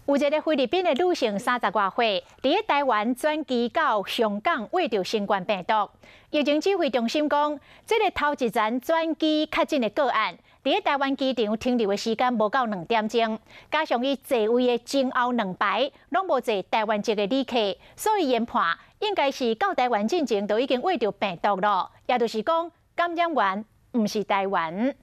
有一个菲律賓的女性30外歲，佇咧台灣轉機到香港，秽著新冠病毒。疫情指揮中心講，這个頭一層轉機確診的個案，佇咧台灣機場停留的時間無夠2點鐘，加上伊座位的前後兩排攏無坐台灣籍的旅客，所以研判應該是到台灣進前就已經秽著病毒囉，也就是講感染源毋是台灣。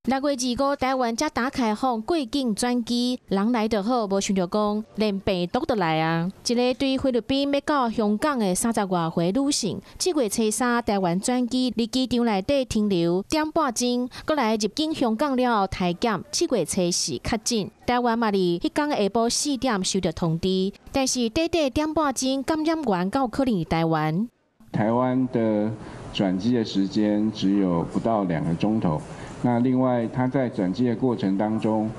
6月25，台灣才打開放過境轉機，人來就好，無想著講連病毒都來啊！一个對菲律賓欲到香港的30外歲女性，這月初三台灣轉機，佇機場內底停留點半鐘，閣來入境香港了後篩檢，7月初四確診。台灣嘛佇彼工下晡4點收到通知，但是短短點半鐘，感染源敢有可能佇台灣？台灣的轉機的時間只有不到2個鐘頭。那另外，他在轉機的過程當中，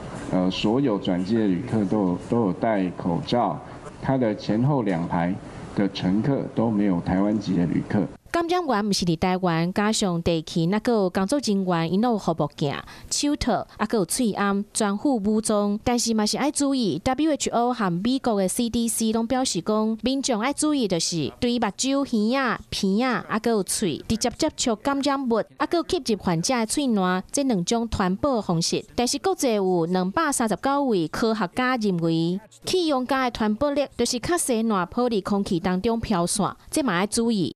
所有轉機的旅客都有戴口罩，他的前後兩排的乘客都沒有台灣籍的旅客。感染源毋是佇台灣，加上地勤抑閣有工作人員，𪜶攏有護目鏡、手套，抑閣有喙罨，全副武裝。但是嘛是愛注意，WHO 和美國的 CDC 攏表示講，民眾愛注意就是對目睭、耳仔、鼻仔，抑閣有喙，直接接觸感染物，抑閣吸入患者的喙瀾，這兩種傳播方式。但是國際有239位科學家認為，氣溶膠的傳播力就是較細瀾飄佇空氣當中飄散，這嘛愛注意。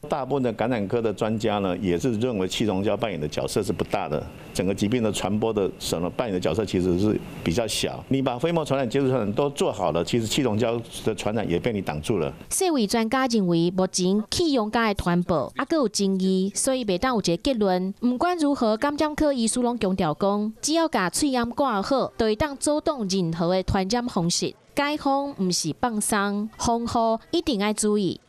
大部分的感染科的專家呢，也是認為氣溶膠扮演的角色是不大的，整個疾病的傳播的什麼扮演的角色其實是比較小。你把飛沫傳染、接觸傳染都做好了，其實氣溶膠的傳染也被你擋住了。世衛專家認為，目前氣溶膠的傳播猶閣有爭議，所以袂當有一个結論。毋管如何，感染科醫師攏強調講，只要共喙罨掛好，就會當阻擋任何的傳染方式。解封毋是放鬆，防護一定愛注意。